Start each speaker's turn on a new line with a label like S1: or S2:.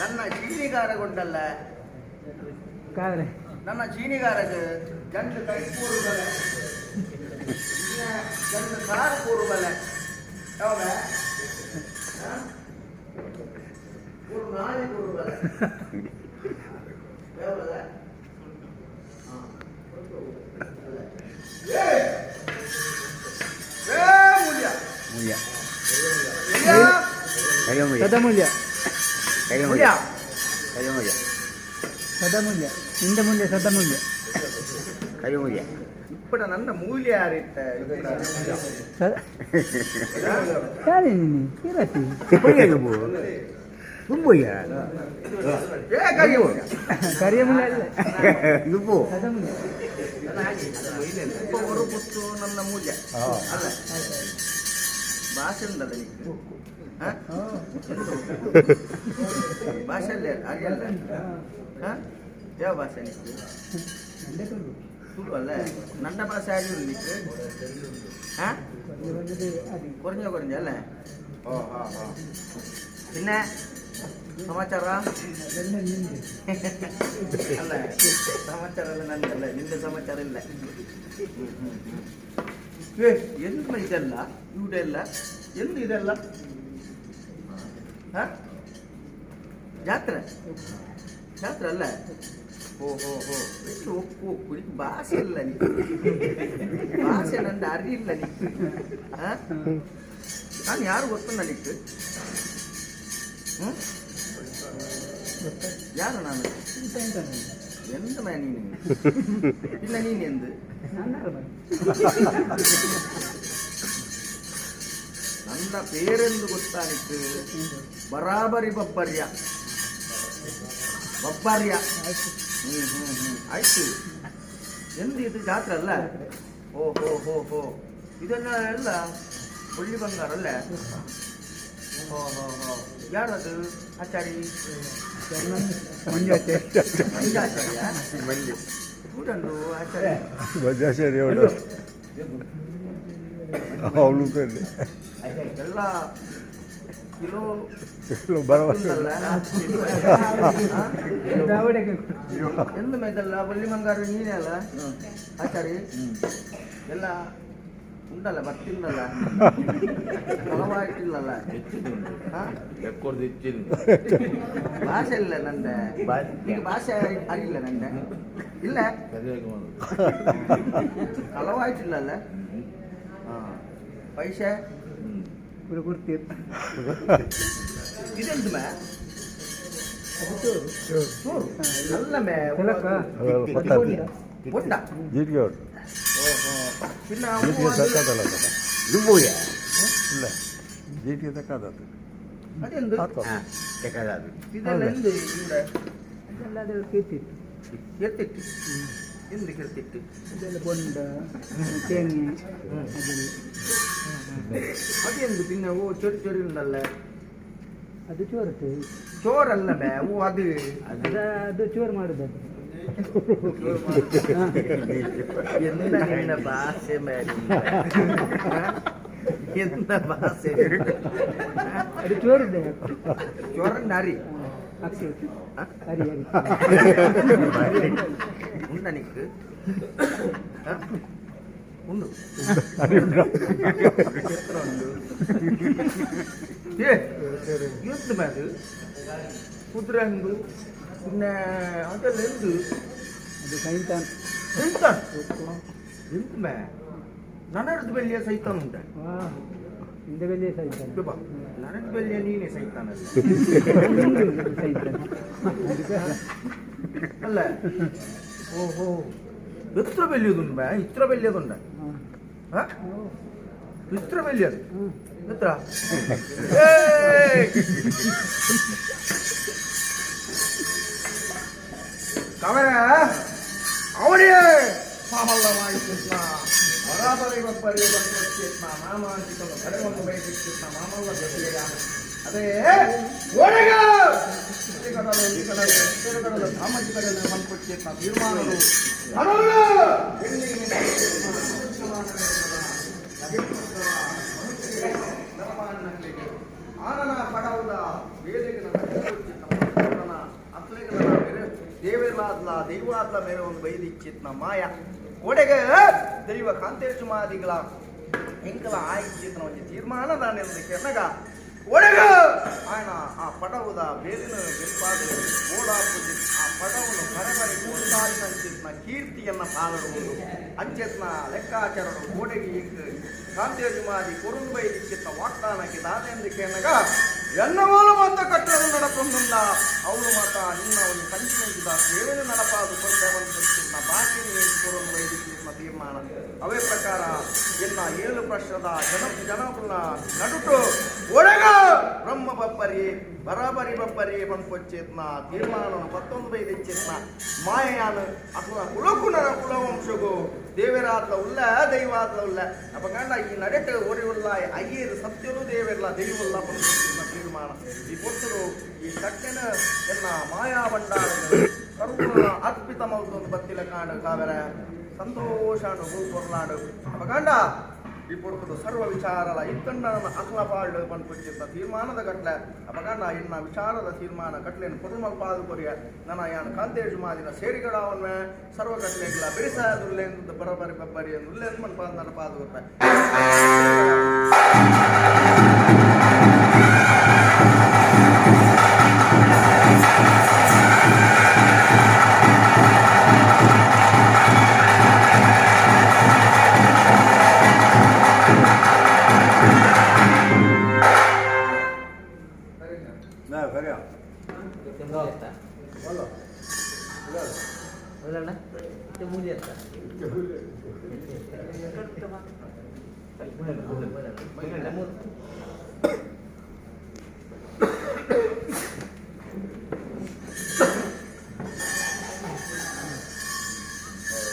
S1: ನನ್ನ ಚೀನಿಗಾರ ಗುಂಡಲ್ಲ.
S2: ಕಾರೆ.
S1: ನನ್ನ ಚೀನಿಗಾರಗ ಜಂಡು ಕೈ ಕೂರುಬಲೆ, ಜಂಡು ಕಾರು ಕೂರುಬಲೆ. ಯಾವಾಗ ಕೂರು ನಾಳೆ ಕೂರುಬಲೆ ಯಾವಲ್ಲ. ಏ ಏ ಮೂಲ್ಯ.
S3: ಮೂಲ್ಯ.
S1: ಮೂಲ್ಯ.
S3: ಕರಿಯ ಮೂಲ್ಯ.
S2: ಸದಮೂಲ್ಯ.
S3: ಕರಿಯ.
S1: ಮೂಲ್ಯ.
S3: ಮೂಲ್ಯ, ಕರಿಯ ಮೂಲ್ಯ.
S2: ಸದಮೂಲ್ಯ, ನಿಂದ ಮೂಲ್ಯ ಸದಮೂಲ್ಯ.
S3: ಕರಿಯ ಮೂಲ್ಯ.
S1: ಇಪ್ಪಡ ನನ್ನ ಮೂಲ್ಯ ಯಾರಿತ್ತ?
S2: ಯಾರೇ ನೀನು ಇರತಿ?
S3: ತುಂಬಯ್ಯ.
S1: ಏ ಕರಿಯ ಮೂಲ್ಯ.
S2: ಕರಿಯ ಮೂಲ್ಯ ಅಲ್ಲ.
S3: ದುಬ್ಬು.
S2: ಸದಮೂಲ್ಯ.
S1: ಒಬ್ಬ ஒரு ಪುತ್ತು ನನ್ನ ಮೂಲ್ಯ ಅಲ್ಲ. ಭಾಷೆ ಉಂಟಲ್ಲ ನಿಕ್ಕು? ಹ? ಎಂತ ಭಾಷೆ ಅಲ್ಲ ಅರಿಯಲ್ಲ. ಹ? ಯಾವ ಭಾಷೆ ನಿಕ್ಕು?
S2: ನಂದೇ ತುಳು.
S1: ತುಳು ಅಲ್ಲ, ನನ್ನ ಭಾಷೆ ಅರಿಯುಲ್ಲ ನಿಕ್ಕು? ಹ?
S2: கொஞ்சம் கொஞ்சம் அது.
S1: കുറഞ്ഞ കുറഞ്ഞ അല്ലേ? ഓ ഹാ ഹാ. പിന്നെ സമാಚಾರ?
S2: ಅದೆಲ್ಲ ನಿಂದೆ.
S1: ಅಲ್ಲ, ಸಮಾಚಾರ ಎಲ್ಲ ನಂದಲ್ಲ, ನಿಂದ ಸಮಾಚಾರ ಇಲ್ಲ. ಹ್ಮ್, ಹ್ಮ್, ಹ್ಮ್. ಏ ಎಂತ ಇದೆಲ್ಲ ಇವುದೆಲ್ಲ ಎಂದು ಇದೆಲ್ಲ? ಹ? ಜಾತ್ರೆ ಜಾತ್ರೆ ಅಲ್ಲ. ಓ ಹೋ ಹೋ, ಎಷ್ಟು ಒಕ್ಕು ಒಕ್ಕು ನಿಕ್ ಭಾಷೆ ಇಲ್ಲ ನೀ ಭಾಷೆ ನಂದು ಅರಿಯಿಲ್ಲ ನೀ. ಹ? ನಾನು ಯಾರು ಗೊತ್ತುಂಡ ನಿಕ್ಕು? ಹ್ಮ್, ಯಾರು ನಾನು?
S2: ಎಂತ ಎಂತ ನಂದು?
S1: ಎಂತ ಮೇ ನೀನು ಇಲ್ಲ, ನೀನು ಎಂದು?
S2: ನಾನು ನಾರ್ಮಲ್.
S1: ನನ್ನ ಪೇರೆಂದು ಗೊತ್ತಾ ನಿಕ್ಕು? ಬರಾಬರಿ ಬಬ್ಬರ್ಯ ಬಬ್ಬರ್ಯ.
S2: ಆಯ್ತು.
S1: ಹ್ಮ್ ಹ್ಮ್ ಹ್ಮ್ ಆಯ್ತು. ಎಂದು ಇದು ಜಾತ್ರೆ ಅಲ್ಲ? ಓ ಹೋ ಹೋ ಹೋ, ಇದನ್ನ ಎಲ್ಲ ಒಳ್ಳಿ ಬಂಗಾರ ಅಲ್ಲ. ಹೋ ಹೋ ಹೋ, ಯಾರದು ಆಚಾರಿ?
S2: ಮಂಜು ಆಚೆ.
S1: ಮಂಜಾಚಾರ್ಯ.
S3: ಮಂಜು.
S1: ಕೂಡಂಡು ಆಚಾರ್ಯ.
S4: ಮಧ್ಯಾಚಾರ್ಯ ಅವಳು ಅವಳು.
S1: ಎಲ್ಲ ಕಿಲೋ
S4: ಭರವಸೆ.
S1: ಉಂಟಲ್ಲ?
S2: ದಾವಣಗೆರೆ.
S1: ಎಂದು ಇದೆಲ್ಲ ಒಳ್ಳಿ ಬಂಗಾರ ನೀನೇ ಅಲ್ಲ ಆಚಾರಿ? ಎಲ್ಲ ಉಂಟಲ್ಲ, ಬರ್ತಿಲ್ಲಲ್ಲ, ಫಲವಾಯ್ತಿಲ್ಲಲ್ಲ. ಹಾ? ಭಾಷೆ ಇಲ್ಲ ನಂದೆ. ಈಗ ಭಾಷೆ ಅರಿಯಿಲ್ಲ ನಂದೆ, ಇಲ್ಲ. ಕಳವಾಯ್ತಿಲ್ಲಲ್ಲ. ಹಾ, ಪೈಸೆ.
S2: ஒரு குರ್ತಿ.
S1: ಇದೆಂತ ಮೇ?
S2: ಅದು ಚೋರು.
S1: ಚೋರು ಅಲ್ಲ ಮೇ.
S2: ತಿಲಕ.
S1: ಬೊಂಡ.
S4: ಜೀರಿಗೆ ಅವರು.
S1: ಓಹೋ, பின்ன
S4: ಜೀರಿಗೆ
S1: ಅವು ಅದು-
S4: ತಕ್ಕದಲ್ಲ.
S3: ದುಬ್ಬುಯ.
S4: ಇಲ್ಲ, ಜೀರಿಗೆ ತಕ್ಕದದು.
S1: ಅದೆಂದು?
S3: ಹಾಂ, ತೆಕ್ಕದಾದು.
S1: ಇದೆಲ್ಲ ಎಂದು ಇವ್ರೆ?
S2: ಅದೆಲ್ಲ ಅದು ಕೀರ್ತಿತ್ತು.
S1: ಎತ್ತಿಟ್ಟು ಎಂದು ಕೆತ್ತಿಟ್ಟು.
S2: ಇದೆಲ್ಲ ಬೊಂಡ, ತೇಂಗಿ ಅದೆಲ್ಲ.
S1: ಅದೆಂದು பின்ன? ಓ ಚೊರಿ ಚೊರಿ ಉಂಡಲ್ಲ.
S2: ಅದು ಚೋರತ್ತೆ.
S1: ಚೋರಲ್ಲ ಬೇ, ಓ ಅದು.
S2: ಅದು ಅದು ಚೋರು ಮಾಡುದು ಅದು.
S1: ಎಂತ ನಿನ್ನ ಭಾಷೆ ಮೇ ನಿನ್ನ? ಎಂತ ಭಾಷೆ?
S2: ಅದು ಚೋರಿದೆ.
S1: ಚೋರನ್ನ ಅರಿ.
S2: ಅಕ್ಷಿ ಅರಿ ಅರಿ.
S1: ಉಂಡ ನಿಕ್ಕು? ಹ? ಉಂಡು. ಎತ್ರ ಉಂಡು? ಏ ಎಂತ ಮೇ ಅದು? ಕುದುರೆ ಹಂಗು, പിന്നെ ಅದೆಲ್ಲ ಎಂದು?
S2: ಅದು ಸೈತಾನ್.
S1: ಸೈತಾನ್ ಎಂತ ಮೇ? ನನರ್ದು ಬೆಳ್ಳಿಯ ಸೈತಾನ್ ಉಂಟ?
S2: ವಾ, ಇಂದ ಬೆಲೆ ಸೈತಾನ್.
S1: ನನರ್ದು ಬೆಳ್ಳಿಯ ನೀನೇ ಸೈತಾನ್ ಅಲ್ಲ?
S2: ಉಂಡು ಸೈತಾನ್.
S1: ಅಲ್ಲ. ಓಹೋ, ಎತ್ರ ಬೆಳ್ಳಿಯದುಂಡು ಬೇ? ಇತ್ರ ಬೆಳ್ಳಿಯದುಂಡ?
S2: ಹಾ.
S1: ಹ? ಇತ್ರ ಬೆಳ್ಳಿಯದು.
S2: ಹ್ಮ್.
S1: ಎತ್ರ? ಏಯ್! ಕವರ ಅವನೇ ಮಾಮಲ್ಲ ಮಾಡಿಸಿದ್ನ ಬರಾಬರಿ ಬಪ್ಪರಿ ಬಂದಿದ್ನ ಮಾಮಾಂತಿಕನು ಕಡೆಗೊಂದು ಬಯಸಿದ್ನ ಮಾಮಲ್ಲ ಜೊತೆಯ ಅದೇ ಓಡಗ ಕಡಲು ಈ ಕಡಲು ಎತ್ತರ ಕಡಲು ಸಾಮಾಜಿಕ ಕಡಲು ಬಂದ್ಕೊಟ್ಟಿದ್ನ ತೀರ್ಮಾನಗಳು ಕಡಲು ಆನನ ಪಡವುದ ಬೇಲೆಗೆ ನನ್ನ ದೇವರಾದ್ಲ ದೈವಾದ್ಲ ಮೇರೆ ಒಂದು ಬೈದಿಚ್ಚಿತ್ನ ಮಾಯ ಒಡೆಗ ದೈವ ಕಾಂತೇಶು ಮಾದಿಗಳ ಎಂಕಲ ಆಯಿಚ್ಚಿತ್ನ ಒಂಜಿ ತೀರ್ಮಾನ ದಾನೆಂದು ಕೆನ್ನಗ ಒಡೆಗ ಆಯನ ಆ ಪಡವುದ ಬೇಲಿನ ಬೆಲ್ಪಾದ ಓಡಾಪುಜಿ ಆ ಪಡವನ್ನು ಬರಬರಿ ಕೂತಾಲಿನ ಅಂಚಿತ್ನ ಕೀರ್ತಿಯನ್ನ ಪಾಲಡುವುದು ಅಂಚೆತ್ನ ಲೆಕ್ಕಾಚಾರಡು ಓಡೆಗೆ ಇಂಕ್ ಕಾಂತೇಜು ಮಾದಿ ಕೊರುಂಬೈ ದಿಚ್ಚಿತ್ನ ವಾಗ್ದಾನಕ್ಕೆ ದಾನೆಂದು ಕೆನ್ನಗ ಎನ್ನ ಮೂಲ ಮಾತ ಕಟ್ಟಲು ನಡಪೊಂದುಂದ ಅವಳು ಮಾತ ನಿನ್ನ ಒಂದು ಕಂಚಿನಂಚಿದ ಸೇವೆಯನ್ನು ನಡಪಾದು ಕೊಡ್ತೇವಂತ ಬಾಕಿ ಕೊರೊಂದು ವೈದ್ಯಕೀಯ ತೀರ್ಮಾನ. ಅವೇ ಪ್ರಕಾರ ಎನ್ನ 7 ಪ್ರಶ್ನದ ಜನ ಜನಕುಲ ನಡುಟು ಒಳಗ ಬ್ರಹ್ಮ ಬಪ್ಪರಿ ಬರಾಬರಿ ಬಪ್ಪರಿ ಪನ್ಪೊಚ್ಚೇತ್ನ ತೀರ್ಮಾನವನ್ನು ಪತ್ತೊಂದು ಬೈದಿಚ್ಚೇತ್ನ ಮಾಯಯಾನ ಅಥವಾ ಕುಲಕುನರ ಕುಲವಂಶಗು ದೇವರಾದ್ಲ ಉಲ್ಲ ದೈವಾದ್ಲ ಉಲ್ಲ. ಅಪ್ಪ ಗಂಡ ಈ ನಡೆಟ ಒರಿ ಉಲ್ಲ ಅಯ್ಯರು ಸತ್ಯರು ದೇವರ್ಲ ದೈವಲ್ಲ ಪನ್ಪೊಚ್ಚೇತ್ನ ತೀರ್ಮಾನ. ಈ ಪೊರ್ತುಡು ಈ ಕಟ್ಟೆನ ಎನ್ನ ಮಾಯಾ ಭಂಡಾರ ಕರುಣ ಅರ್ಪಿತ ಮಲ್ತೊಂದು ಬತ್ತಿಲ ಕಾಡು ಕಾವರ ಸಂತೋಷಾನು ಕೊರ್ಲಾಡು. ಅಪ್ಪ ಗಂಡ ಈ ಪೊರ್ತುಡು ಸರ್ವ ವಿಚಾರಲ ಇತ್ತಂಡ ನನ್ನ ಅಕ್ಲ ಪಾಳು ಪನ್ಪುಚ್ಚಿತ್ತ ತೀರ್ಮಾನದ ಕಟ್ಲೆ. ಅಪಗಂಡ ಇನ್ನ ವಿಚಾರದ ತೀರ್ಮಾನ ಕಟ್ಲೆನ್ ಪೊರುಮಲ್ಪಾದು ಕೊರಿಯ ನನ್ನ ಯಾನ್ ಕಾಂತೇಜು ಮಾದಿನ ಸೇರಿಗಡಾವನ್ಮೆ ಸರ್ವ ಕಟ್ಲೆಗಳ ಬೆರಿಸಾದುಲ್ಲೆಂದು ಬರಬರಿ ಬಬ್ಬರಿ ಉಲ್ಲೆಂದು ಮನ್ಪಾದ ನನ್ನ ಪಾದು ಕೊರ್ಪೆ.
S4: ನಾ ಸರಿಯಾ.
S1: ಮೂಲೆ.